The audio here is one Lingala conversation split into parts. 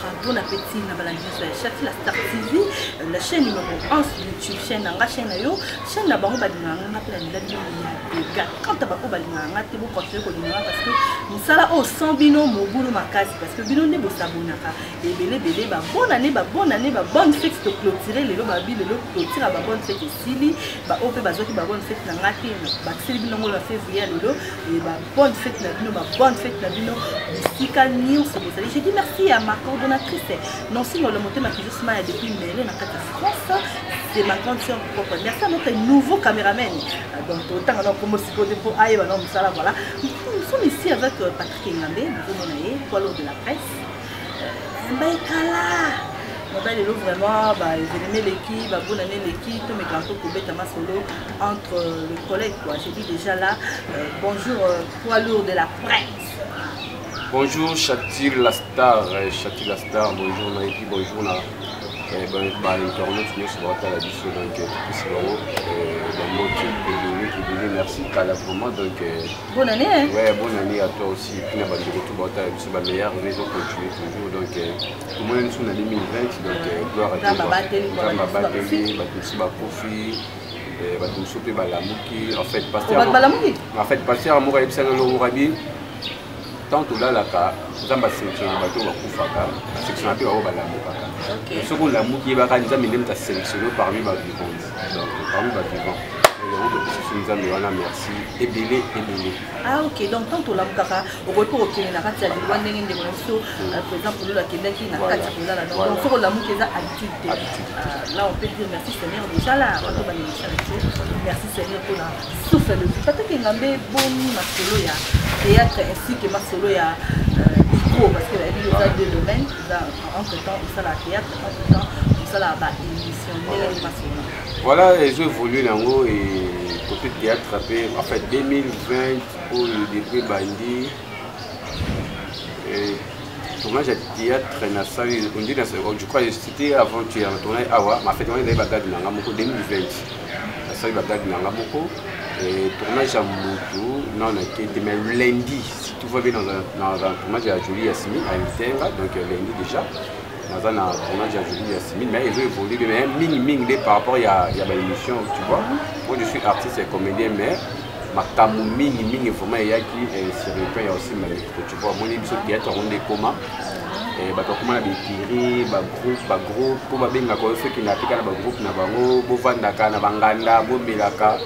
Bon appétit na balandi nyonso ya Chafi la Star TV, la chaîne numéro 1 sur YouTube, chaîne na nga, chaîne na yo, chaîne na bango balingaka nga mpe nalinga bino ya dega. Quant à baoyo balingaka nga te, bocontinue kolinga nga parce que mosala oyo sans bino mobulu makasi, parce que bino nde bosabonaka ebele ebele. Ba bonne année, ba bonne année, ba bonne fête, to clôturer lelo, babi lelo clôture ya ba bonne fête esili. Baoyo mpe bazwaki ba bonne fête na nga te, bakiseli bino yango na février ya lelo. Ba bonne fête na bino, ba bonne fête na bino bisika nyonso bozali. Je dis merci à ma coordonnatrice Nancy Ngolo Motema Kizosmaya depuis Mele na kati ya France, c'est ma grande sœur propre. Merci à notre nouveau caméraman, donc totanga na kombo sikoyo te mpo ayeba na mosala. Voilà, nous sommes ici avec Patrick Engambe, bozomona ye, poids lourd de la presse. Mbaekala mobali lelo vraiment baévénement eleki, babonane eleki, tomekaka to kobeta masolo entre le collègue quoi. Je dis déjà là bonjour poids lourd de la presse. Bonjour Chatil la star, Chatil la star, bonjour Naiki, bonjour na bainternet nyonso baotala biso. Donc topesi bango bambote ebele ebele. Merci kala vraiment. Donc bonne année, hein? Ouais, bonne année à toi aussi et puis na bandeko to baotala biso, bameilleur réseau continue toujours. Donc tomoni biso na 2020, donc gloire à Dieu, Nzambe abateli bato mosusu, bakufi bato mosusu mpe balamuki. En fait pasteur, en fait pasteur moko ayebisanga eloko moko, abi tant tolalaka, Nzambe asélectionna bato oyo bakufaka, asélectionna mpe bango balamukaka. Soki olamuki, yebaka Nzambe nde moto asélectionne parmi bavivante, donc parmi bavivant yango topesi so Nzambe wana merci ebele ebele. Ah ok, donc tant tolamukaka, okoki mpo kokende na kati ya liwa ndenge ndeko na biso président Pululu akendaki na kati ya kolala. Donc soki olamuki, eza habitude te. Là on peut dire merci Seigneur déjà là, bato balémission na biso, merci Seigneur mpona souffle de vie. Patrick Engambe, boni masolo ya théâtre ainsi que masolo ya micro? Parce que bayebi eza deux domaines, eza entre temps osala théâtre, entre temps osala baémission, ndenge nini masolo? Voilà, ezo évolue nango. Et côté théâtre mpe, en fait 2020 oyo depuis bandi tournage ya théâtre nasali, ondi je crois c'était avant-hier na tournage awa. En fait wana ezali bagade na nga moko. 2020 nasali bagade na nga moko, tournage ya motu nano nakende, mais lundi si tout va bien naza tournage ya Jolie Yasmine, ainvité nga. Donc lundi déjà naza na tournage ya Jolie Yasmine, mais ezo évolue bien, mais mingi mingi nde par rapport ya baémission. Tu vois, moi je suis artiste et comédien, mais makambo mingi mingi vraiment eyaki sur le plan ya osimba micro. Tu vois, omoni biso théâtre yango nde ekoma bato bakoma na baécurie, bagroupe, bagroupe mpo babengaka oyo soki na apeka na bagroupe na bango, bovandaka na banganda, bomelaka.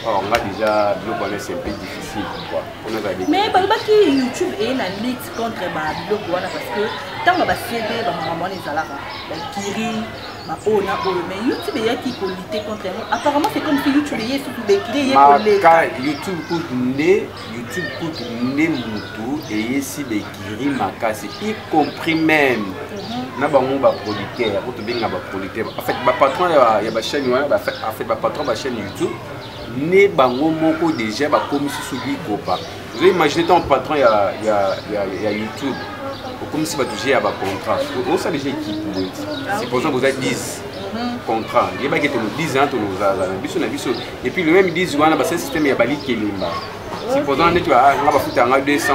Or nga déjà biloko wana c'est un peu difficile quoi, mpona ezala. Mais balobaki YouTube eye na lutte contre babiloko wana, parce que ntango bacd bamakambo wana ezalaka baécurie, baoyo na oyo, mais YouTube eyaki kolutter contre yango. Apparemment c'est comme si YouTube eye surtout baécurie eye koleka. YouTube kutu nde, YouTube kutu nde mutu eyesi baécurie makasi, y compris même na bango baproducteur po tobenga baproducteur, en fait bapatron ya bachaîne wana, en fait bapatron bachaîne YouTube nde bango moko déjà bakomi susu likopa. Ozo imagine ntango patron ya YouTube okomisi bato g ya bacontrat, osala déjà équipe boye, supposons boza 10 contrat, yebaki tono 10 ans tonozala na biso na biso, et puis le même 10 wana basala système ya balikelemba. Supposons neti nga bafuta yanga 200,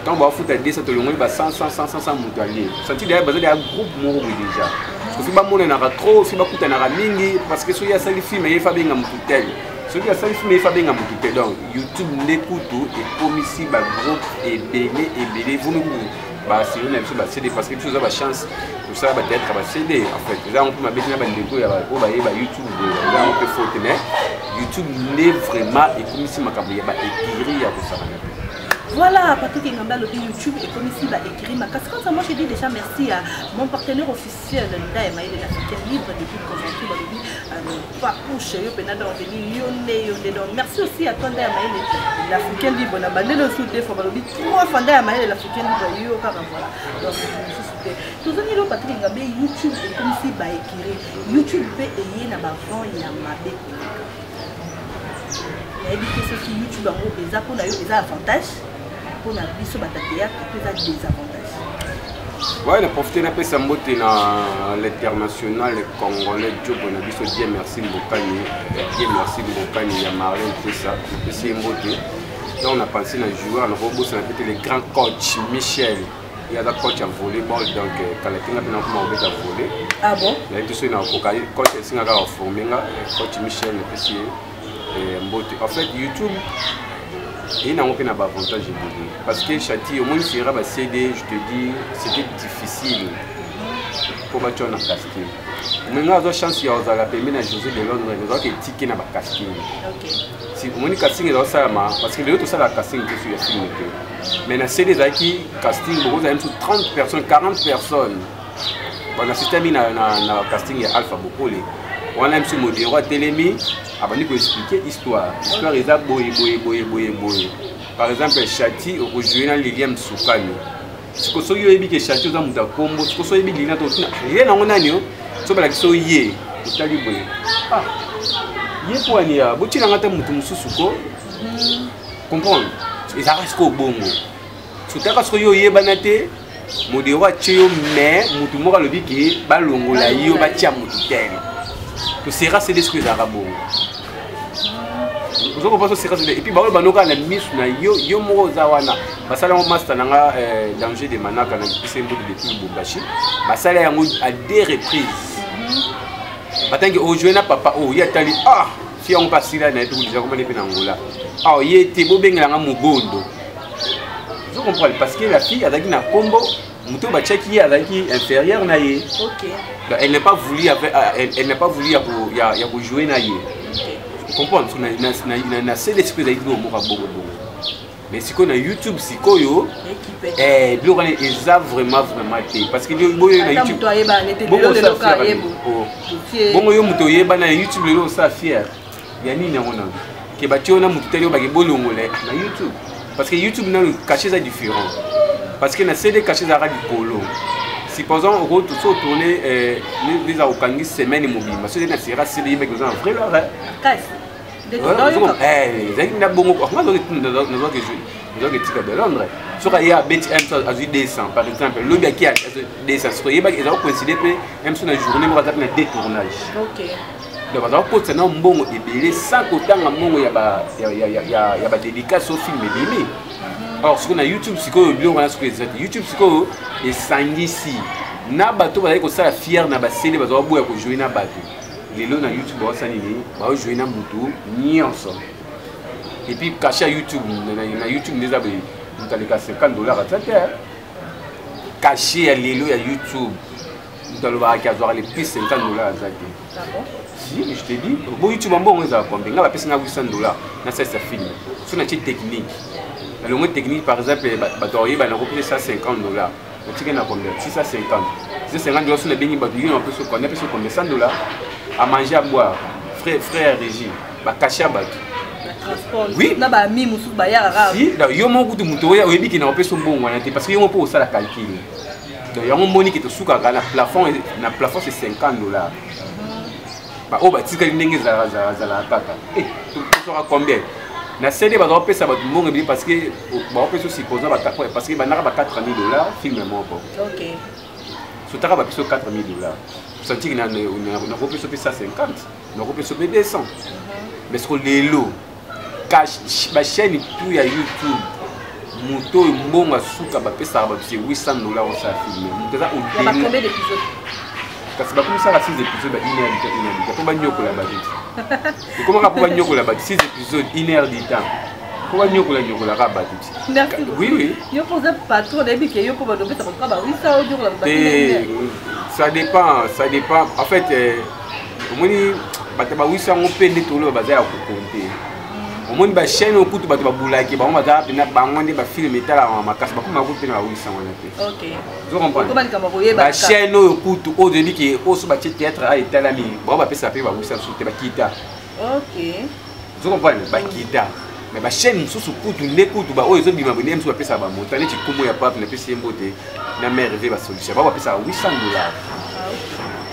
ntango bafuta 200, tolongoli ba 100 100 100 100, moto alie santi deya baza deya groupe moko boye déjà, parce que bamonanaka trop, soki bakutanaka mingi, parce que soki asali film ye fa abenga motu tel, soki asali film ye fa abenga motu tel. Donc YouTube nde kutu ekomisi bagroupe ebele ebele. Vomi kutu basérie na biso bacd, parce que biso oza bachance tosala bathéâtre bacd. En fait eza yango mpe mabe te na bandeko oyo bayeba YouTube boye, eza yango mpe faute, mais YouTube nde vraiment ekomisi makambo ya baécurie ya kosakana te. Voilà, Patrick Ngamba alobi YouTube ekomisi baécurie makasi. Quant à moi, je dis déjà merci à mon partenaire officiel Ndaya Maïle, l'Africain libre depuis Convaincre balobi papouche yo pena donc veni yo nde yo nde. Donc merci aussi à toi Ndaya Maïle, l'Africain libre na bandele aussi deux fois, balobi trois fois Ndaya Maïle, l'Africain libre yo kaka. Voilà, donc mosusu te tozongi lo Patrick Ngambe. YouTube ekomisi baécurie, YouTube mpe eye na bavent ya mabe koleka. Nayebi te soki YouTube yango eza mpona yo eza avantage, mpona biso bato ya théâtre to eza désavantage? Ouais, na profite napesa mbote na l'international congolais jobo na biso, Dieu merci Mbokani, Dieu merci Mbokani ya Marlène Pesa, napesi ye mbote. Donc na pensé na joueur, nakobosana pe te le grand coach Michel. Ye aza coach ya volleyball, donc kala te nga mpe nakoma kobeta volley. Ah bon? Nayebi te soki nakoka. Coach esinga kaka koforme nga. Coach Michel, napesi ye mbote. En fait, YouTube eye nango mpe na baavantage ebele, parce que Chati, omoni sera ba CD, je te dis, c'était difficile mpo batya na casting. Omoni, nga azwa chance ya kozala pembe na José de Londres, nazwaki etike na bacasting. Si omoni casting ezakosalama, parce que lelo tosalaka casting te su ya film te, mais na CD ezalaki casting, bokozala mosusu 30 personnes, 40 personnes. Bana système na casting ya Alpha Bokole wana, biso modero atelemi, abandi koexpliquer histoire. Histoire eza boye, boye, boye, boye, boye. Par exemple, Chati okojoue na Liliam Sukani. Siko soki oyebi ke Chati oza moto ya kombo, siko soki oyebi Lilian, totina ye nango nani o so balakisi o ye, otali boye, ah, ye po ani ya botinanga ata moto mosusu ko comprendre. Ezalaka sikoyo bongo. Sotaka soki yo oyebana te, modero atie yo, mais motu moko alobi ke balongola yo, batia motu tel. Tosera CD soki ezalaka bongo, ozokopa so sera CD, et puis baoyo banoka na misu na yo, yo moko oza wana. Basala yango, master na nga, Danger de Manaka, na pese mbote depuis Lubumbashi. Basala yango à deux reprises. Batangi ojoue na papa oyo, ye atali, ah, fi yango mpe asila na ye mpe kodija komani mpe na Ngola. Ah, ye te, bobengelanga mogondo. Ozo comprendre? Parce que la fille azalaki na kombo, moto oyo batiaki ye azalaki inférieur na ye. Donc, elle n'a pas voulu avec, elle n'a pas voulu ya kojouer na ye. Comprendre? So na CD sikoyo ezalaki biloko moko ya bongo bongo, mais sikoyo na YouTube sikoyo, biloko wana eza vraiment vraiment te, parce que boyo na YouTube bongo, yo moto oyebana na YouTube lelo, osala fier ya nini yango nano ke batie yo na motu tali oyo bake bolongola na YouTube? Parce que YouTube nano cachet eza différent, parce que na CD cachet ezalaka likolo. Supposons okoki so otourne, eza okangi semaine mobimba, so ezali na sera CD, yebaki oza na vrai lare. Ezalaki na bongo. Nazwaki etika de Londres, soki aye abeti m azwi 200 par exemple, lobi aki 200, soki oyebaki ezala coïncide mpe m so na journée moko aza mpe na deux tournage. Donc bazala kokotisa na mbongo ebele sans kotanga mbongo ya badédicace o film ebimi. Or sikoyo na YouTube sikoyo, biloko wana sikoyo eza te. YouTube sikoyo esangisi na bato bazali kosala fiere na basele, bazala boya kojoue na bato. Lelo na YouTube baosala nini? Baojoue na motu nyonso. Et puis cachet ya YouTube, na YouTube nde eza boye, moto aleka 50 $ aza te. Cachet ya lelo ya YouTube, moto alobaka azwaka le plus 50 $ aza te. Si je te dis bo YouTube, mbongo ezala combien? Nga bapesi nga 800 $ nasalisa film. So natie technique, nalongo technique, par exemple bato akoyeba, nakopesa 150 $, natiki na combien? 650, 650 $. So nabengi bato, yo napesi combien? Napesi combien? 100 $, à manger, à boire, frais ya régie, bacachet ya bato. Oui, na bami mosusu bayaka. Si yo moko kutu moto oyo oyebi ke na opesa mbongo wana te, parce que yo moko mpo osala calcul. Donc yango moni ke tosukaka na plafond. Na plafond, c'est 50 $. Baoyo batikali ndenge ezalaka kaka, toswaka combien? Na CD bazakopesa bato mbongo ebele, parce que baopesa, supposons, parce que bandaka ba 4000 $ film moko. Sotaka bapesa 4000 $, santiki nakopesa mpe 150, nakopesa mpe 200. Mais siko lelo bachaîne tout ya YouTube, moto oyo mbongo asuka bapesaka bato, c'est 800 $ osala film. Moto aza, kasi bakomisaka 6 épisode ba 1 heure du temps, 1 heure du temps, mpo banyokola bato ti ekomaka, mpo banyokola bato 6 épisode 1 heure du temps, mpo banyokola nyokolaka bato ti. Oui. Yo mpo oza patron, nayebi ke yo mpo bato opesa bato ba 800, onyokola. Te, ça dépend, ça dépend. En fait, omoni bato ba 800 yango mpe nde toloba baza ya kokonte. Omoni bachaîne oyo kutu bato babulaki bango, baza mpena bango nde bafilm etalaka makasi, bakoma kutu mpe na ba 800 wana te. Ozo bachaîne oyo kutu oyo toyebi ke oyo so batie théâtre a etalami, bango bapesaka mpe ba 800 mosusu te, bakita. Ozo comprendre? Bakita. Mais bachaîne mosusu kutu nde kutu baoyo ezobima boye, nde mosusu bapesaka bamontant neti kombo ya Pape, napesi ye mbote, na mare ve basolution, bango bapesaka 800 $.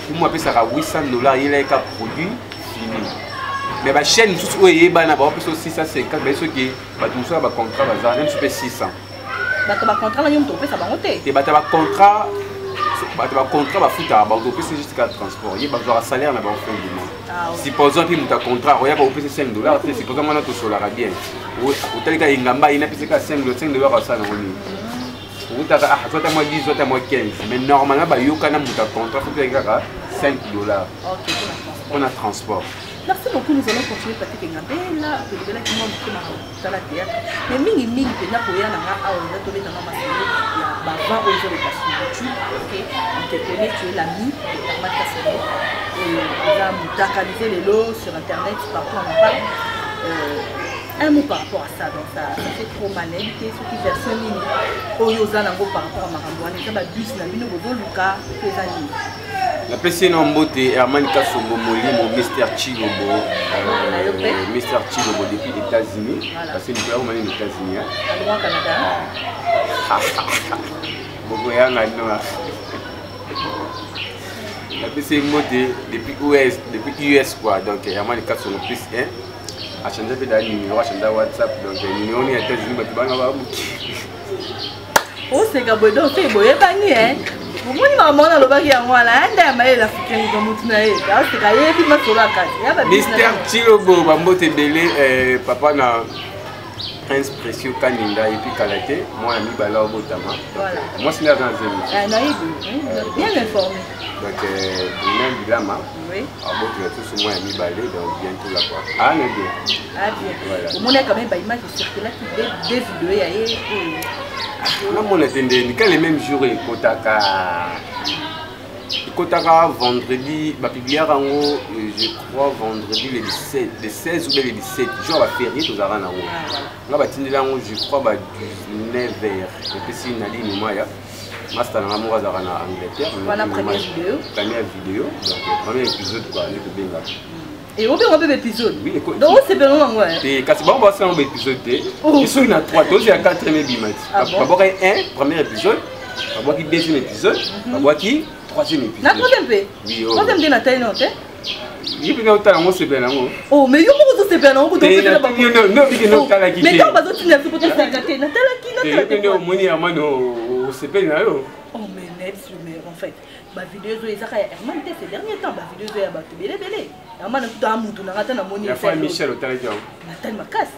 Kumu apesaka 800 $, yelaka produit fini. Mais bachaîne mosusu oyo eyebana, baopesa 650, baye soki bato mosusu ya bacontrat baza na mosusu mpe 600. Bato bacontrat na yo, moto opesa bango te. Te, bato ya bacontrat, bato bacontrat bafutaka bango, opesa juste ka transport, ye bazwaka salaire na bango fin du mois. Supposons mpe moto ya contrat oyaka opesa 5 $ te, supposons wana tosolaka bien, otali ka engamba ye, napesa ka 5 $, 5 $ asala nango nini? Okutaka ah soit mwa 10, soit mwa 15, mais normalement bayokana moto ya contrat soki kaka 5 $ mpona transport. Merci beaucoup, nous allons continuer. Patrick Ngabela, tolobelaki mwa moke makambo kotala théâtre, mais mingimingi mpenza koya na nga awa eza tobetanga masolo ya bavent oyo ezoleka sur YouTube. Ok, on te connaît, tu es l'ami de Herman Kasongo, oyo eza motakalize lelo sur internet, partout on en parle. Un mot par rapport à ça? Donc ça fait trop mal. Nayebi te soki version nini oyo oza nango par rapport à makambo wana. Eza babus na bino bozoluka to eza nini? Napesi ye na mbote, Herman Kasongo Molimo, Mr Chilobo, Mr Chilobo depuis États-Unis, parce que likolo akomani na États-Unis. Alongwa Canada. Bokoyanga no. Napesi ye mbote depuis US, depuis US quoi. Donc Herman Kasongo plus 1 achange mpe da numéro, achange WhatsApp, donc numéro ni ya États-Unis, bato banga bamuki. Oseka boye, donc soki boyebani e omoni makambo wana alobaki yango wana anda ya mayele africain, motu na ye aoseka, ayebi masolo ya kati. Mr Chilobo, bambote ebele, papa na Prince Précieux Kaninda. Et puis kala te mwana mibale aobotama, mwasi nde aza na zemi. Nayebi, bien informé. Donc Brunel Bilama abotela susu mwana mibale, donc bientôt là quoi. Ah na bien. Ah bien, omoni quand même baimage ecirculaki, deux vidéo ya ye oyo. Namona te ndeni ka le même jour ekotaka vendredi, bapubliaka yango, je crois vendredi le 17, le 16 ou bien le 17, jour baférié tozalaka nango. Nga batindeli yango, je crois ba 19 heures. Epesi Nadine Maya, master nanga moko azalaka na Angleterre. Première vidéo. Première vidéo, donc premier épisode quoi, nde tobengaka. Obenga mpe baépisode, donc osepela nango? Te, kasi bango basala yango baépisode te. Soki na 3, tozi ya 4 ebima ti. Babwaki 1 premier épisode, babwaki deuxième épisode, babwaki troisième épisode. Na troisième mpe? Troisième nde natali nano te. Ye mpe otala yango, osepela yango. Oh, mais yo moko ozosepela nango. Nobiki otalaki. Mais ntango bazotinda biso po tosalaka te, natalaki. Natalaki nde omoni Herman, osepeli na yo. Oh, mais nayebi, mais en fait bavideo ezo ezaka ya Herman te. Ces derniers temps bavideo ezo ya bato ebelebele. Herman kuta mutu nanga ata namoni. Ya fois Michel, otalaki yango? Natali makasi.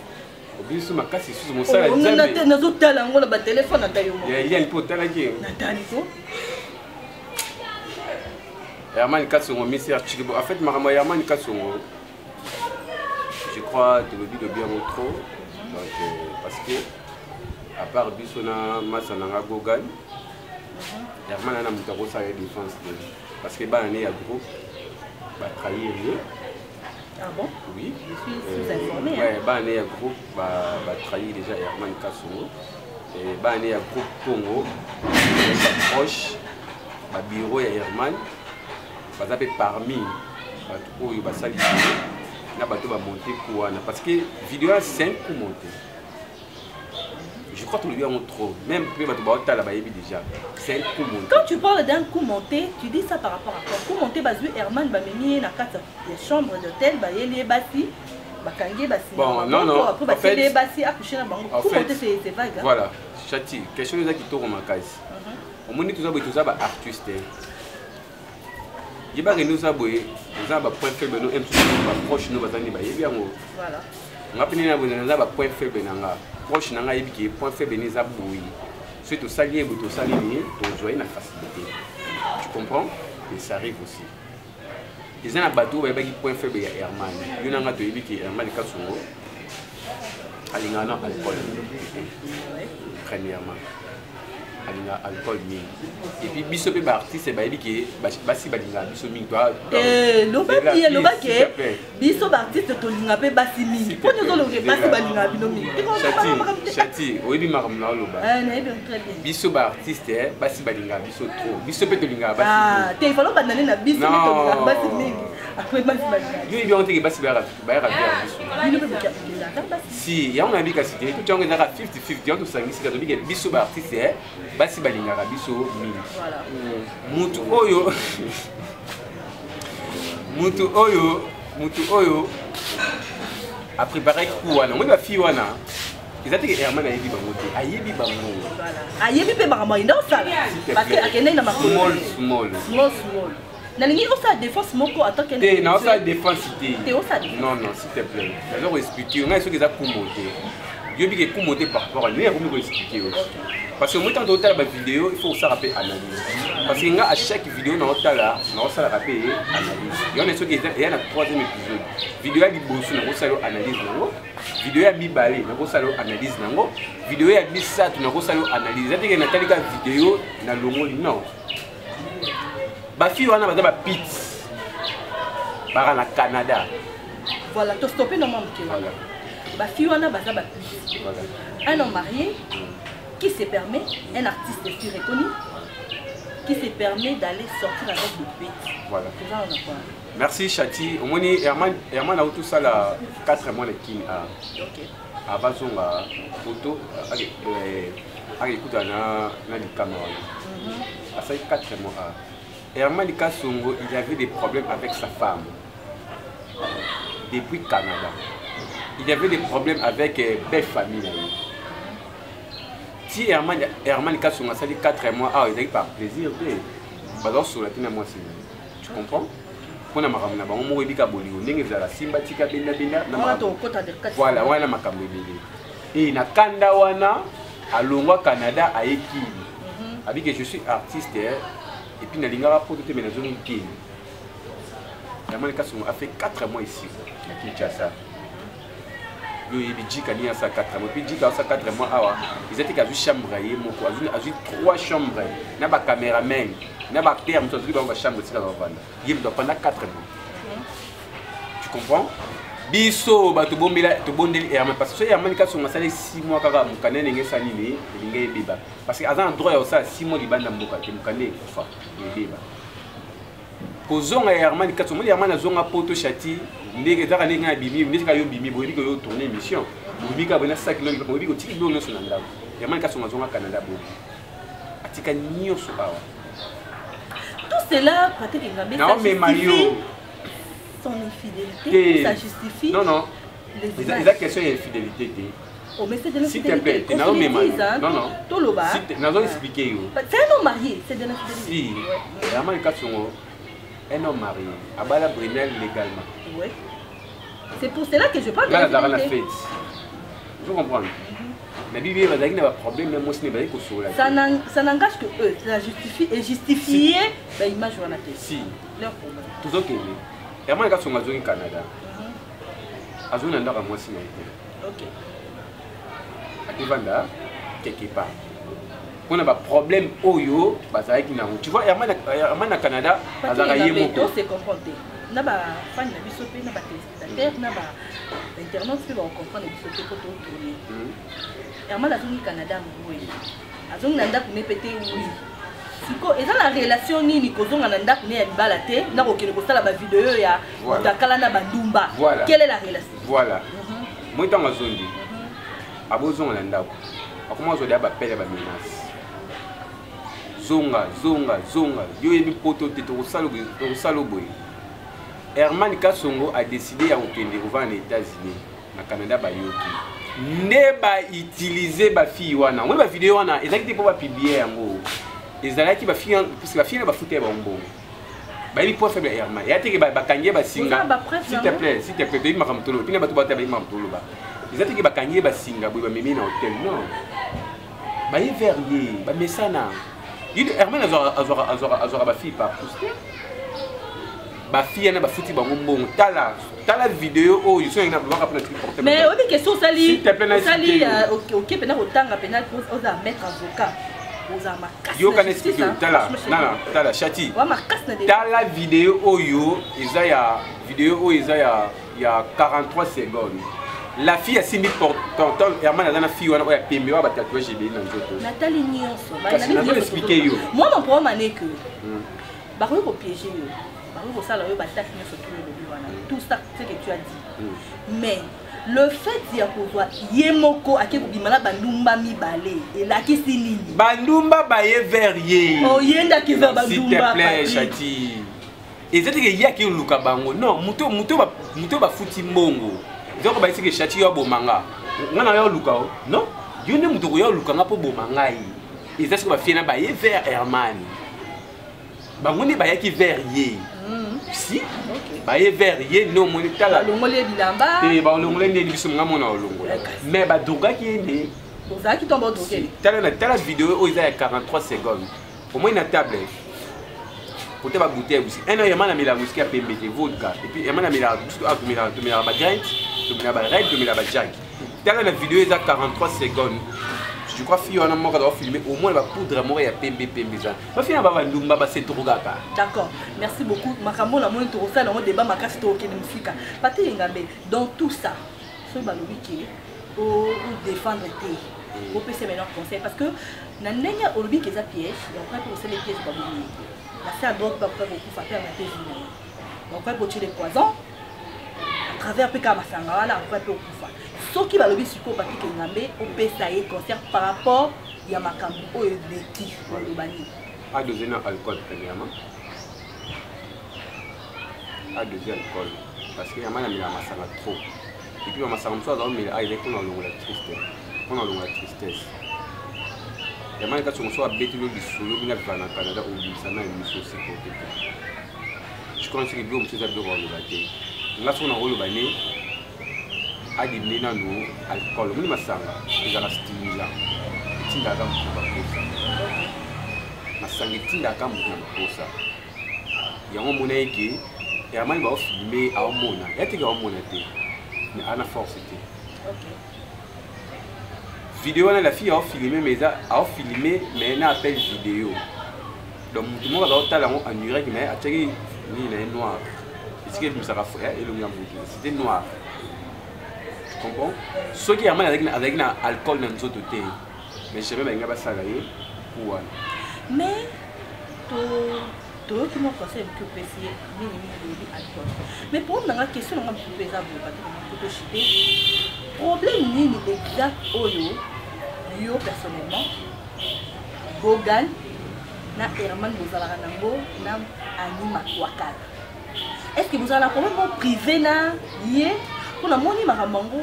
Obiso makasi susu mosala. Nzambe. Nazotala yango na batelefone ata yo moko. Ya Eliane mpo otalaki? Natali ko. Herman Kasongo, Mr Chikibo. En fait, makambo ya Herman Kasongo, je crois tolobi lobi yango trop. Donc parce que à part biso na masa nanga Gogan, Herman ana moto akosala ye défense te, parce que bana ne ya groupe batrahir ye. Ah bon? Oui. Je suis sous-informée. Ouais, bana ya groupe batrahir déjà Herman Kasongo. Bana ya groupe Congo baproche, babureau ya Herman, baza mpe parmi bato oyo basali video na bato bamonte ku wana, parce que vidéo ya 5 coup monté, je crois tolobi yango trop même, mpe bato baotala bayebi déjà, c'est un coup monté. Quand tu parles d'un coup monté, tu dis ça par rapport à quoi? Coup monté, bazwi Herman, bamemi ye na kati ya chambre d'hôtel, bayeli ye basi, bakangi ye basi. Bon, non, non. Après basieli ye basi, acouché na bango. Coup monté, c'est vague, hein? Voilà, Chati, question eza kitoko makasi. Omoni, toza boye, toza baartiste. Yebaka nde oza boye, oza na bapoint faible no mosusu, baproche no baza nde bayebi yango. Nga mpe nde na boye, naza bapoint faible na nga, proche na nga ayebi ke point faible ne eza boye. Soki tosali ye boye, tosali nini, tozwa ye na facilité, tu comprends? Et ça arrive aussi, eza na bato oyo bayebaki point faible ya Herman. Yo na nga toyebi ke Herman Kasongo alingaka na alcool. Premièrement, alingaka alcool mingi, et puis biso mpe baartiste bayebi ke basi balingaka biso mingi. Lobaki, lobaki, biso baartiste tolinga mpe basi mingi. Mpo nyonso basi balingaka bino mingi. Chati, oyebi makambo na oloba. Nayebi très bien. Biso baartiste, basi balingaka biso trop, biso mpe tolingaka basi. Te, ifalo bandane na biso mpe tolingaka basi mingi, après basi balingaka. Yo yebi yango teke basi bayaka vers biso. Bino mpe bokendaka basi. Si, yango nayebi, kasi te totia yango ezaka 50-50. Yango tosangisika, tobike biso baartiste, basi balingaka biso mingi. Mutu oyo apréparaki ku wana, omoni bafille wana, eza teke Herman ayebi bango te, ayebi bango. Ayebi mpe makambo akenda osala, parce que akendaki na Small small. Small small. Nalingi osala défense moko en tant que Te, naosala défense te. Te, osala défense. Non, non, s'il te plaît, naza koexpliquer ngai. Soki eza kumbo te, Yobi ke kumo te par rapport à lui, akomi koexpliquer yo. Parce que moi, tant totala ba vidéo, il faut osala mpe analyse. Parce que nga, à chaque vidéo naotala, naosalaka mpe analyse. Yo na soki eya na troisième épisode, vidéo ya liboso nakosala yo analyse nango, vidéo ya mibale nakosala yo analyse nango, vidéo ya misato nakosala yo analyse. Eza teke natali ka vidéo nalongoli, non. Bafille wana baza bapite, baka na Canada. Voilà, tostope na mwa moke wana. Bafille wana baza bapite. Un homme marié qui se permet, un artiste si reconnu, qui se permet d'aller sortir avec des bêtes. Voilà. Merci Chati. Omoni Herman, Herman a tout ça là 4 mois de kin a. OK. Abazonga photo akekuta na likama wana. Asali 4 mois a. Herman Kasongo, il avait des problèmes avec sa femme depuis Canada. Il avait des problèmes avec belle famille. Si Herman Kasongo asali 4 mois, ah, il par plaisir, bazosola te na mwasi. Tu comprends? Mpona makambo na bango moko, ebika bolingo ndenge ezala, simba tika bendabenda. Voilà, wana makambo ebele. E na kanda wana, alongwa Canada, aye Kini. Abike je suis artiste et puis nalingaka poto te, mais nazongi Kini. Herman Kasongo a fait 4 mois ici na Kinshasa. Yo oyebi Jika nini asala 4 mois. Puis Jika asala 4 mois awa, eza te azwi chambre ye moko, azwi 3 chambre na bacameraman na baacteur moto, azwi bango bachambre esika bavanda, ye moto pendant 4 mois. Tu comprends? Biso bato tobondeli Herman, parce que so Herman Kasongo asali 6 mois kaka, mokanda ndenge esala nini, elingi ebeba, parce que aza na droit ya kosala 6 mois libanda mboka te. Mokanda ekufa, ebeba. Kozonga ya Herman Kasongo, omoni Herman azonga poto, Chati, ndenge ezaka, ndenge ngai abimi, ndenge kaka yo bimi, boyebi ko yo tourne émission, boyebi kaka boye na saki, boyebi kotiki biloko nyonso na ndako. Herman Kasongo azonga Canada, bobi atika nyonso awa. Tout cela, Patrick Ngambe, ça justifie son infidélité? Ça justifie? Non, non. Les images. Eza question ya infidélité te. Oh, mais c'est de S'il te plaît, l'infidélité. nazomema Qu'on se le dise, hein. Non, non. Toloba. Nazo expliquer yo. C'est un homme marié, c'est de l'infidélité. Si Herman Kasongo, un homme marié, abala Brunel légalement. Ouais. C'est pour cela que je parle de Nga nazalaka na l'infidélité. fête, ozo comprendre? Na bibi bazalaki na baproblème na mwasi ne, bazalaki kosola. Ça n'engage que eux. Ça justifie et justifier bah, image wana te. Si. Leur problème. Tozokende. Herman Kasongo azongi Canada, azongi na ndako ya mwasi na ye te. Akevanda quelque part mpona baproblème oyo bazalaki nango. Tu vois, Herman na Canada azalaka ye moko. Se comprendre te na bafani na biso mpe na batéléspectateur na bainternaute mpe bakocomprendre biso te mpo totourne. Herman azongi Canada, boye azongi na ndako ne mpe te. Oui, siko eza na relation nini kozonga na ndako ne ya libala te na kokende kosala bavideo ya motakala na bandumba? Quelle est la relation? Voilà. Moi, ntango azongi, abozonga na ndako, akoma azwa deya bapele ya bamenace: zonga, zonga, zonga, yo oyebi poto te, tokosala boye. Herman Kasongo a décidé ya kokende kovanda na États-Unis. Na Canada bayoki nde bautilize bafille wana. Omoni bavideo wana ezalaki te mpo bapublier yango, ezalaki bafille, puisque bafille na bafuta ya bango mbongo, bayebi point faible ya Herman. Eya teke bakangi ye basinga. S'il te plaît, s'il te plaît, toyebi makambo toloba, mpina bato bata bayebi makambo toloba. Eza teke bakangi ye basinga boye, bamemi na hotel, non. Baye vers ye, bamesana. Herman azwaka bafille par tous te. Bafille wana bafuti bango mbongo. Tala, tala video oyo so na baka mpona tiki portable. Mais oyebi question osali S'il te plaît, osali oke mpena kotanga mpena, ozala maître avocat, ozala makasi. Yokana explique. Tala nana, tala Chati. Wa makasi na Tala video oyo, eza ya video oyo eza ya 43 secondes. La fille asimbi porte. Herman aza na fille wana oyo ya pembe oyo batatouage ebele na nzoto. Natali nyonso. Kasi nazo expliquer yo. Moi, mon problème ane que bakoki kopiéger yo, bakoki kosala yo batake nyonso tu olobi wana, tout ça ce que tu as dit, mais le fait ya kozwa ye moko ake kobima na bandumba mibale elakisi nini? Bandumba baye vers ye. Oyendaki vers S'il te bandumba. plaît, Chati, eza teke ye ake oluka bango, non. Moto bafuti mbongo, eza ko bayesike Chati, yo abomanga nga na yo oluka o, non, yo nde moto koya oluka nga mpo boma ngai. Eza soki bafie na baye vers Herman, bango nde bayaki vers ye. Si baye vers ye nde omoni tala. Balongoli ye bilamba. Te, balongoli nde biso nga mona olongola. Mais badrogaki ye nde. Ozalaki ntango badroge? Tala na tala video oyo eza ya 43 secondes. Omoni na table kote babouteille ya whisky. Un yama na melaka whisky ya pembe te, vodka. Et puis yama na melaka biso tomelaka, tomelaka bagrant, tomelaka bared, tomelaka bajack. Tala na video eza 43 secondes, je crois. Fille wana moko aza filme, au moins bapoudre moko ya pembe pembe eza. Bafille na babandumba base drogaka. D'accord, merci beaucoup. Makambo na moni, tokosala yango débat makasi, tokokende mosika. Patrik Engambe, dans tout ça, soki balobi ke odéfendre te, opesa maintenant conseil, parce que na ndenge olobi ke eza piège, bakoki mpe kosala piège, babomi na se ya drogue, bakoki kokufa mpe anga te vi na ye, bakoki kotie le poison à travers mpe kaka masanga wana, akoki mpe kokufa. Soki balobi sikoyo Patrik Engambe opesa ye concert par rapport ya makambo oyo eleki, oloba nini? Adose na alcool premièrement, adose alcool, parce que yama namelaka masanga trop. Et puis bamasanga mosusu aza omela, a ezali mpona olongola triste, mpona olongola tristesse. Yamani kati mosusu abeteli yo lisolo bino aviva na Canada, obimisa na miso, osupporte te. Je crois soki biloko mosusu eza biloko aloba te. Nga soki nakoloba ne adimine nanu alcool. Omoni masanga ezalaka stimulant, etindaka moto na baposa. Masanga etindaka moto na baposa. Yango omona eke Hermani baofilme, aomona ya teke, aomona te, mais ana force te. Video wana, la fille aofilme, mais eza aofilme mais na appel vidéo. Donc motu moko aza kotala yango en direct, mais atiaki nini na ye noir, esika ebimisaka elongi ya motu, c'était noir. Tu comprends? Soki Hermani azalaki na alcool na nzoto te, mais jamais balinga basala ye ku wana. Mais to toyoki mwa conseil moke opesi ye mingimingi, olobi alcool. Mais problème nanga, question nanga mosusu mpe eza boye, bato nanga kotoshite, problème nini exact oyo yo personnellement, Bogan na Herman bozalaka nango na Ani Makwakala? Est ce que bozala na problème moko privé na ye? Mpo namoni makambo yango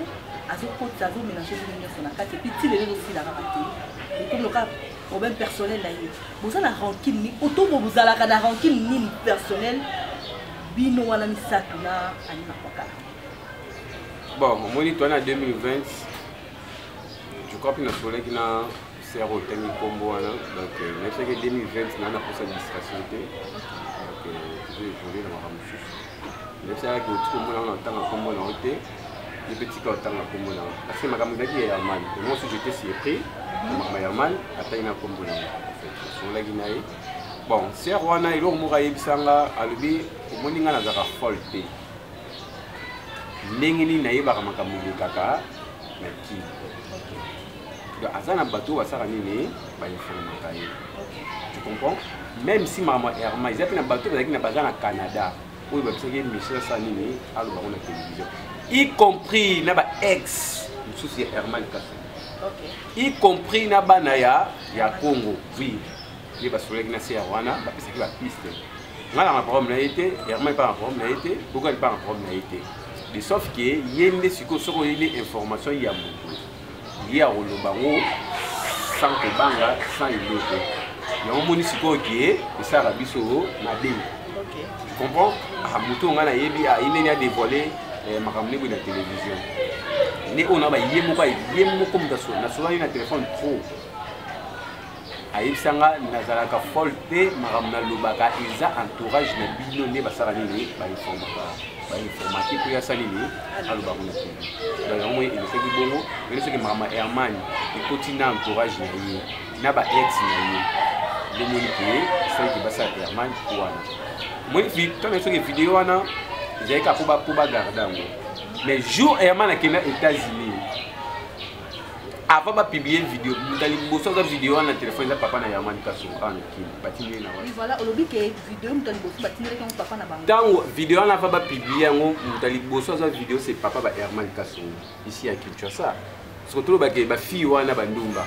azokotisa, azomélange bino nyonso na kati, et puis ti lelo ezosila kaka te, ekomi loka problème personnel na ye. Boza na rancune nini otobo? Bozalaka na rancune nini personnel, bino wana misato na Ani Makwakala? Bon, omoni, toi na 2020, je crois, mpe nasolaki na ser otangi nkombo wana. Donc nayebisaki 2020 naa na posa distraction te. Donc tozo évolue na makambo mosusu. Nayebisaki otiki omona wana otanga nkombo na yo te, ye mpe tika otanga nkombo na yo, parce que makambo ezalaki ya Herman. Et moi aussi, j'étais surpris na makambo ya Herman atangi na nkombo na yo. En fait, nasololaki na ye. Bon, ser wana, eloko moko ayebisanga, alobi: omoni, nga nazalaka folle te. Ndenge nini nayebaka makambo elekaka na kini? Donc aza na bato oyo basalaka nini, bainformaka ye. Tu comprends? Même si makambo ya Herma eza mpe na bato bazalaki na baza na Canada oyo babisaki ye mission asala nini, aloba ngo na télévision, y compris na ba ex mosusu ya Herman Kaso, y compris na bana ya Congo. Oui, nde basololaki na ser wana, bapesaki bapiste. Nga na problème na ye te, Herman epa na problème na ye te, Bokan epa na problème na ye te, de sauf ke ye nde sikoyo soki oyebi information ya moto, ye akoloba ngo sans kobanga, sans eloko. Yango moni sikoyo ke esalaka biso mabe. Tu comprends? Ah, moto oyo ngai nayebi ye ndeni adévoile makambo nde boye na télévision, nde oyo na baye moko, ye moko moto nasolani na téléphone trop, ayebisanga nazalaka folle te. Makambo nalobaka eza entourage na bino nde basala nini, bainformaka, bainformaki mpo yasa nini, alobaka na tv. Donc yango moi elekaki bongo. Mene soki makambo ya Herman ekoti na entourage na ye na ba ex na ye, nde moni ke esalaki basala Herman wana. Moni ntango soki video wana ezalaki kaka mpo bagarde yango. Mais jour Herman akenda États-Unis, avant bapublie video, moto ya liboso aza video wana na telefone eza papa na Herman Kasongo awa na Kini. Batindi ye na wana. Voilà, olobi ke video, moto ya liboso batindelaki yango papa na bango. Ntango video wana avant bapublie yango, moto ya liboso aza video, c'est papa ba Herman Kasongo ici ya Kinshasa. Soko tolobake bafille wana bandumba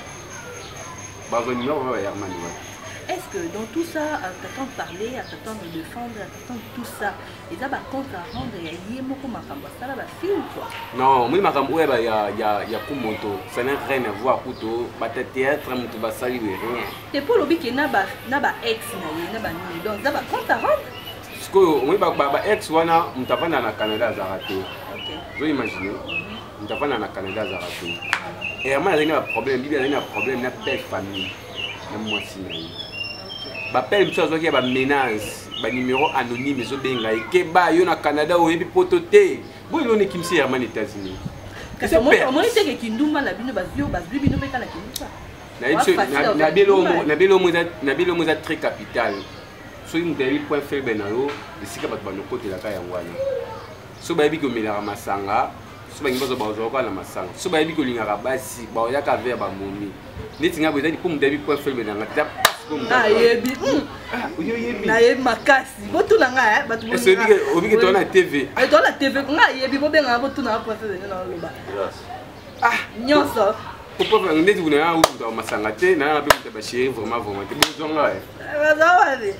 bazwa numéro wana ba Herman wana. Est-ce que dans tout ça, à t'attendre parler, à t'attendre défendre, à t'attendre tout ça, eza bacompte à rendre ya ye moko makambo asala bafille ou quoi? Non, omoni makambo oyo ya kumoto, ça n'a rien à voir. Kuto bata théâtre, moto basali we rien. Te, mpo olobi ke na ba ex na ye na banini, donc eza bacompte à rendre. Sikoyo omoni ba ex wana, moto avanda na Canada azalaka te. Ozo imagine, moto avanda na Canada azalaka te. Herman azali na baproblème, Bibi azali na problème na belle famille na mwasi na ye. Bapele mosusu azwaki ya bamenace, banumero anonyme ezobenga ye: "Keba yo na Canada, oyebi poto te." Boye eloni ekimisi Herman États-Unis. Kasi omoni teke kindumba na bino, bazwi bazwi bino mpe kaka na kindumba. Na belo eza très capital. Soki moto ayebi point faible na yo, esika bato banokotelaka yango wana. So bayebi komelaka masanga, so bangi bazwa, bazwa kaka na masanga. So bayebi kolingaka basi, baoyaka vers bamomi neti ngai boye. Ezali mpo moto ayebi point faible na ngai, eza pasi mpo moto Nayebi. Oyebi. Nayebi makasi, botuna ngai bato. Obiki toa na TV. Toa na TV, ngai ayebi. Bobengaka, botuna point faible nde naoloba nyonso. Ndeti kuna ya uta masanga te, nayanga mpe moto bachéri, vraiment vraiment te, bozwanga. Baza wapi?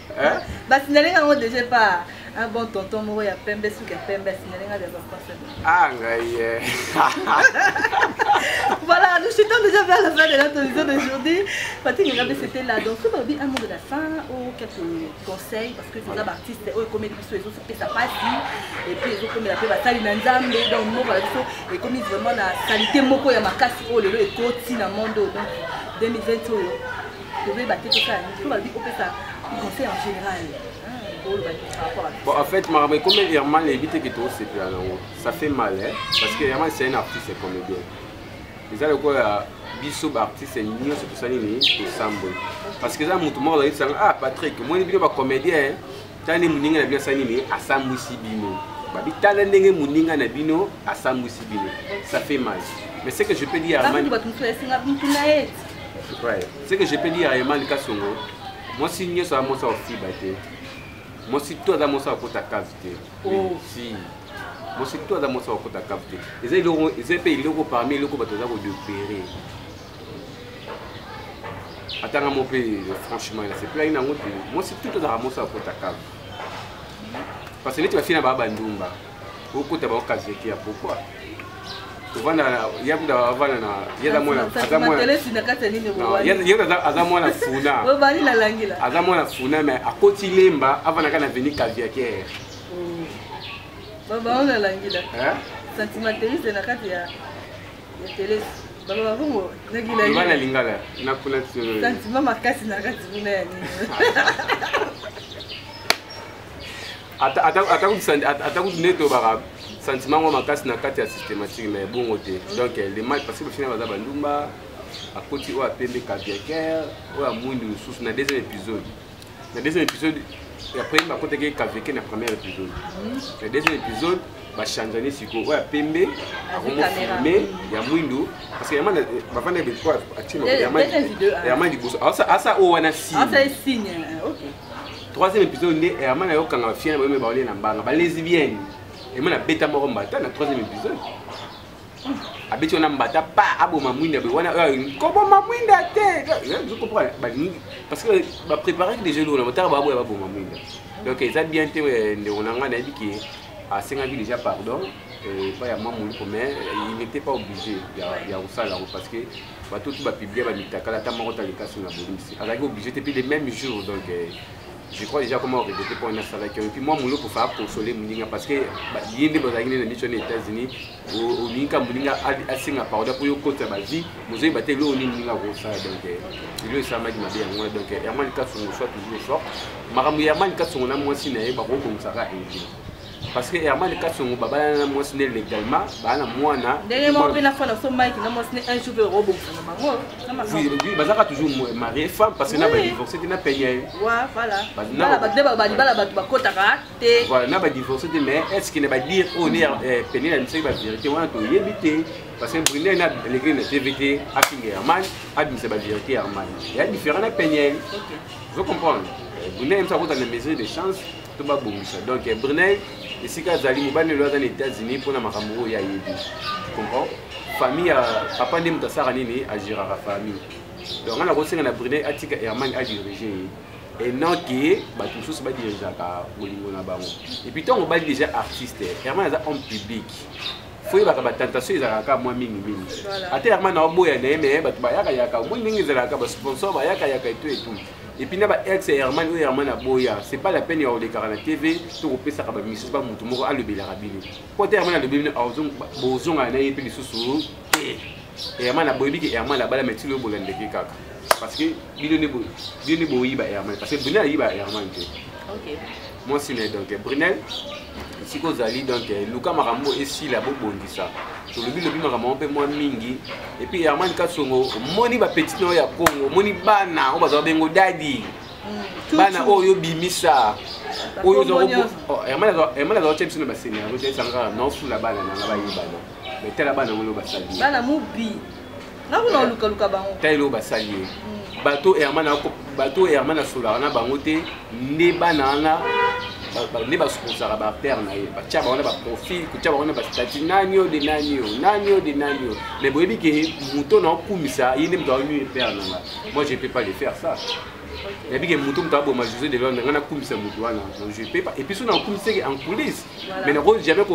Basignale yango déjà pas un bon tonton moko ya pembe, suki ya pembe, asignale nga déjà point faible. Ah, ngai. Voilà, nous chutons déjà vers la fin de notre émission d'aujourd'hui. Patrick Ngabe, c'était là. Donc, ce un mot de la fin ou quelques conseils, parce que les artistes, eux, comme ils sont, ils ont passe, et puis ils ont comme la paix, basali na Nzambe, donc moko na biso ekomi vraiment na salité moko ya makasi oyo lelo ekoti na monde oyo. Donc 2020 oyo tozoyeba te tosala nini. So balobi opesa conseil en général. Bon, en fait, makambo ekomi Herman, eyebi te ke tosepela nango, ça fait mal, hein? Parce que Herman, c'est un artiste comédien. Eza lokola biso baartiste nyonso tosali nini, tosamboli, parce que eza motu moko azali ah, Patrick, moni bino bacomédien, tala nde moninga na bino asali nini, asambwisi bino. Babi tala ndenge moninga na bino asambwisi bino, ça fait mal. Mais ce que je peux dire, Herman, ouais, ce que je peux dire à Herman Kasongo, mwasi nyonso aza mwasi akofiba te, mwasi to aza mwasi akokota cave te. Si mwasi to aza mwasi akokota cave te, eza eloko, eza mpe eloko parmi eloko bato baza kodopere. Atanga mo mpe, franchement, nasepelaki nango te. Mwasi to tozalaka mwasi akokota cave, parce que neti bafille na baa bandumba, okota bango cave te ya pourquoi tovanda ya kuta avanda na ye aza mwana, aza mwana Funa, aza mwana Funa, mais akoti Lemba, avandaka na veni Kaviaker. Bango nalangila sentimentaliste na kati ya telesi, baloba bongo. Loba na lingala na kuna. Sentiment makasi na kati kuna ya nini? Ata kutu nde tobaka sentiment ngo makasi na kati ya systématique, mais bongo te. Donc le mal, parce que bafina baza bandumba, akoti oyo apembe Kaviaker, oyo amwindu lisusu na deuxième épisode. Na deuxième épisode ya premier bakotaki Kaviaker, na premier épisode, na deuxième épisode bachangeani. Sikoyo oyo apembe akomofilme ya mwindu, parce que yama bavanda yama liboso asa oyo wana signe. Troisième épisode nde Herman ayokanga bafille na bayome baolie na mbanga balesbienne. Herman abeta moko mbata na troisième épisode, abeti wana mbata pa aboma mwinda boye wana, koboma mwinda te. Je comprends balingi, parce que bapréparaki déjà eloko na botaka baboya baboma mwinda. Donc eza bien te. Ndeko na ngai, nayebi ke asengaki déjà pardon epai ya mwa moluko, mais il n'était pas obligé ya kosala yango, parce que bato tu bapublie bamitakala, ata moko taleka singa bolimbisi, azalaki obligé te. Puis le même jour, donc je crois déjà comment regretter mpo wana asalaki yango. Et puis mwa moluko fa consoler moninga, parce que ye nde bazalaki nde na miso na États-Unis. Olingi ka moninga asenga pardon mpo yo kota bavie, mozoyeba te eloko nini moninga akosala. Donc eloko esalamaki mabe yango wana. Donc Herman Kasongo, soit toujours fort. Makambo ya Herman Kasongo na mwasi na ye, bakokobongisaka inge, parce que Herman Kasongo babalana na mwasi nde légalement, baa na mwana. Ndenge moko mpe na fana so Mike na mwasi ne, un jour mpe okobongisa na bango. Oui, bazalaka toujours marié femme, parce que na badivorce te na penya ye. Voilà, bato bakotaka te. Voilà, na badivorce te, mais est ce que na badire oyo ne pene na misaki bavérité wana, toyebi te, parce que Brunel na alekeli na TV te, afinga Herman, abimisa bavérité. Herman ya différent na Peniel, ozo comprendre? Brunel moto akota na mesure de chance to babongisa. Donc Brunel, esika azali, mobali lelo aza na États-Unis mpona makambo oyo ayebi. Tu comprends? Famille ya papa nde moto asalaka nini, agiraka famille. Donc nga nakosenga na Brunel atika Herman adirige ye, et non ke bato mosusu badirigeaka bolingo na bango. Et puis ntango obali déjà artiste, Herman aza homme public, fo yebaka batentation ezalaka kaka mwa mingimingi. Ata Herman aoboya na ye, mais bato bayakayaka, omoi ndenge ezalaka, basponsor bayakayaka etu etu. Et puis na ba ex ya Herman oyo Herman aboya, c'est pas la peine ya kolekaka na TV to kopesaka ba misusu ba mutu moko alobelaka bino. Po te Herman alobi bino bozongana na ye mpe lisusu te. Herman aboyebi ke Herman abala mais ti lelo bolandeke kaka. Parce que bino nde bino nde boyiba Herman parce que Brunel ayiba Herman te. OK. Mwasi na ye donc Brunel esika ozali donc luka makambo esila bobongisa tolobi lobi makambo yango mpe mwa mingi et puis Herman Kasongo omoni bapetit na oyo ya Congo omoni bana oyo bazala bengo dadi bana oyo obimisa oyo Herman azala otya biso na bascénario toyesanga kaka naofula bana nanga bayebana mais tala bana yango basali bana mobi nakuna olukaluka bango tala eloko basali ye bato Herman bato Herman asolaka na bango te nde bana wana nde basponsaka baacteur na ye, batya bango na baprofil, kotya bango na bastatut, nani oyo de nani oyo, nani oyo de nani oyo. Mais boyebi ke moto na okumisa ye nde moto aonuye père na nga. Moi, je peux pas le faire, ça. Nayebi ke moto aboma José de Londres, nga nakumisa moto wana, donc je peux pas. Et puis so nakumisa ke en coulisse, mais nako jamais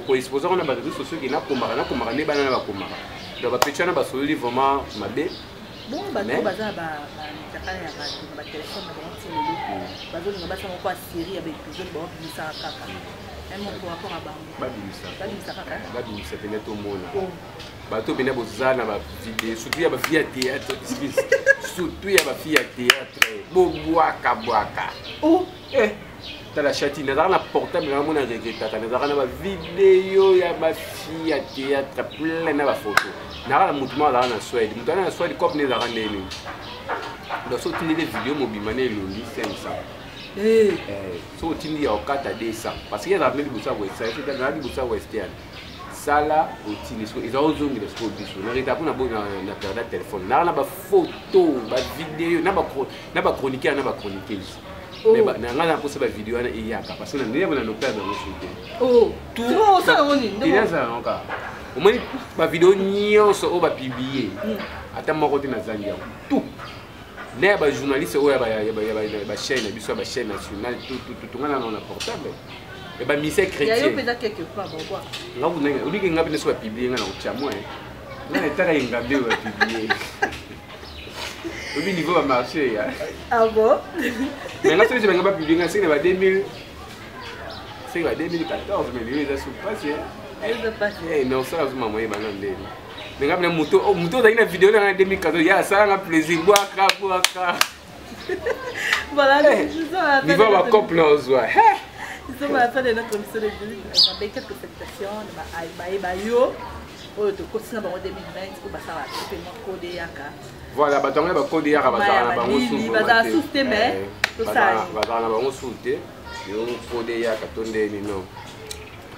koexpose ngo na baréseaux sociaux ke nakomaka nakomaka nde bana na bakomaka. Donc bapeti wana basololi vraiment mabe. Bon, bato baza na bamitakala ya bato na batelefone na bango ti lelo bazolinga basala moko ya série ya baépisode, baobimisaka kaka un mot par rapport à bango. Babimisa. Babimisa kaka. Babimisa pene tomona. Bato pene boza na bavideo, surtout ya bafille ya théâtre, excuse, surtout ya bafille ya théâtre, bobwaka bwaka. Oh. Eh, tala chati, nazalaka na portable nanga mona regretaka, nazalaka na bavideo ya bafille ya théâtre plein na bafoto. Nazalaka na motu moko azalaka na Swede, moto wana na Swede cope ne ezalaka ndeni. Donc so otindeli video mobima na elongi, 500. So otindi ya okata, 200, parce que ezalaka mpe liboso ya western, ezalaka liboso ya western. Sala otindi siko eza ozongela sikoyo biso na reta mpona bo na perda telefone naka na bafoto, bavideo na bachroniqueur na bachroniqueuse. Na ngai na mposa bavideo wana eyaka parce que na ndenge na noperdre yango so te. Ezala yango kaka omoni bavideo nyonso oyo bapublie, ata moko te nazangi yango tout, na ya bajournaliste oyo ya bachaîne na biso, ya bachaîne nationale, tunga nano na portable ya bamusicien chrétien. Nga kuna oliki nga mpe so bapublie nga na kotya mwa nga na etaka yengambe oyo bapublie obi niveau bamarché ya. Ah bon? Mais nga soki banga bapublie nga seki na ba 2000, seki ba 2014, mais lelo eza sur pasi. Eza pasi. Non, osala zuma moyeba na ndeni. Mais nga mpena moto moto ozalaki na video nanga na 2014 ya asalanga plaisir, bwaka bwaka. Voilà. Niveau bacouple na ozwa. Nous sommes à la fin de notre émission de aujourd'hui. Quelques salutations bayeba yo oyo tokoti na bango 2020 oyo basala mpe mwa kode yaka. Voilà, bato yango bakode yaka bazala na bango. Bazala susu te, mais tosali. Bazala na bango susu te. Yo kode yaka to ndeni no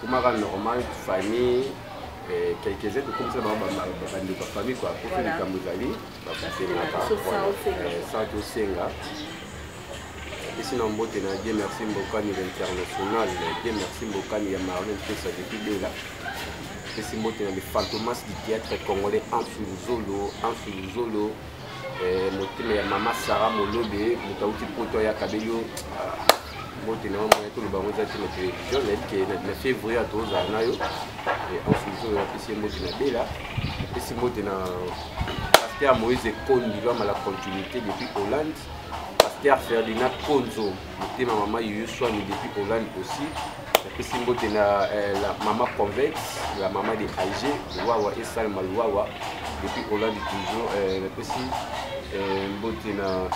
komaka normal famille, quelques-uns tokomisa bango bandeko ya famille quoi, po likambo ezali basengaka sa tosenga. Esi na mbote na Dieu merci Mbokani l'international, Dieu merci Mbokani ya Marlin Pesa depuis Bela. Esi mbote na le fantomas du théâtre congolais, Ansu Luzolo, Ansu Luzolo, motema ya mama Sara Molobe, moto auti poto ayaka be yo. Mbote na yo, moya toloba yango eza te na télévision. Nayebi ke na février atozala na yo. Ansu Luzolo, napesi ye mbote na Bela. Napesi mbote na pasteur Moïse Ekondi Lwama, la continuité, depuis Hollande. Pasteur Ferdinand Konzo, motema mama Yuyu Swani, depuis Hollande aussi. Napesi mbote na la mama Convexe, la mama de Alger Luwawa, Esalma Luwawa, depuis Hollande toujours. Napesi mbote na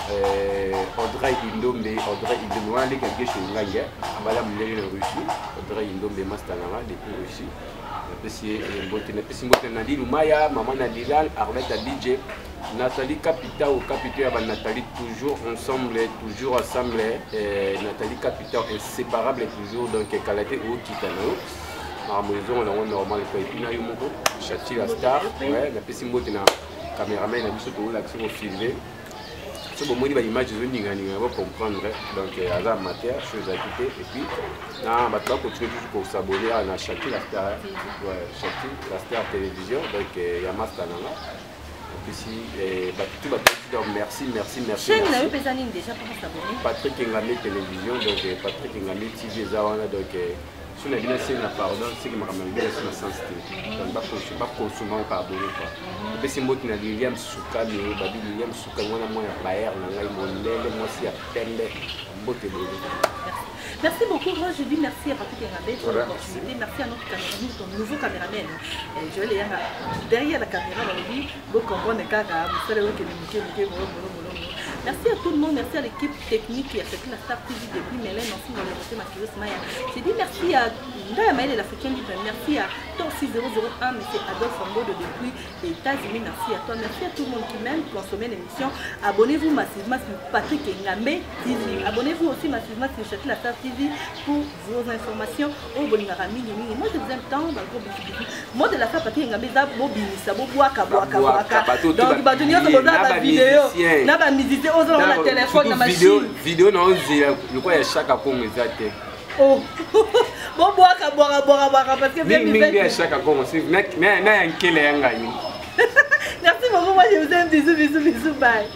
Audrey Indombe, Audrey Indombe wana leki ya Gesho Ngange, abala mondele na Russie. Audrey Indombe, master nanga depuis Russie, napesi ye mbote. Napesi mbote na Nadine Maya, mama na Lilal Arlette ya DJ Nathalie Capitao, capitao ya banathalie, toujours ensemble, toujours ensemble. Nathalie Capitao, inséparable toujours. Donc kala te okita na yo, makambo ezongo nango normal quoi. Et puis na yo moko Chati la star, ouais. Napesi mbote na cameraman na biso, toolakisi kofilme so bomoni baimage ezoninganinga, bocomprendre. Donc aza amateur, so ezalaki te. Et puis na bato bacontinue toujours kosabonner awa na Chati la star, ouais, Chati la star télévision. Donc ya master nanga, apesi bato tu bato, donc merci, merci, merci. Chaîne na yo mpenza nini déjà mpo s'abonner? Patrick Engame Télévision, donc Patrick Engame TV eza wana. Donc So na bino senga pardon, seki makambo na bino na sens te. Donc bakonsoma pardonner quoi. Opesi mbote na Liliam Sukami, babi Liliam Sukami wana mwana bayer na ngai, mondele, mwasi ya pembe, mbote bolo. Merci beaucoup. Moi, je dis merci à Patrick Engambe pour l'opportunité. Merci à notre caméraman, ton nouveau caméraman. Joël Eyanga, derrière la caméra, on dit, bon, comprendre kaka, vous savez, que merci à tout le monde, merci à l'équipe technique qui a fait la Star TV depuis Mélène, merci de nous Makios Maya. J'ai dit merci à Ndaya Maël et l'Africain Libre, merci à Tor 6001, M. Adolphe Angodo depuis les États-Unis, merci à toi, merci à tout le monde qui m'aime, consommer l'émission. Abonnez-vous massivement sur Patrick Engambe TV. Abonnez-vous aussi massivement sur Château la Star TV pour vos informations. Oh, bolingaka mingi mingi. Moi, je vous aime tant, bah, gros bisous, bisous. Moi, de la fin, Patrick Engambe, ça, bobimisa, bobwaka, bwaka, bwaka. Donc, bato nyonso boza ba vidéo, na ba musicien, ozo na téléphone, na machine. Vidéo na ozela lokola ya Chaka Kongo eza te. Oh. Bobwaka, bwaka, bwaka, bwaka, parce que mingi mingi ya Chaka Kongo, na ya nkele ya ngai. Merci beaucoup, moi je vous aime, bisous, bisous, bisous, bye.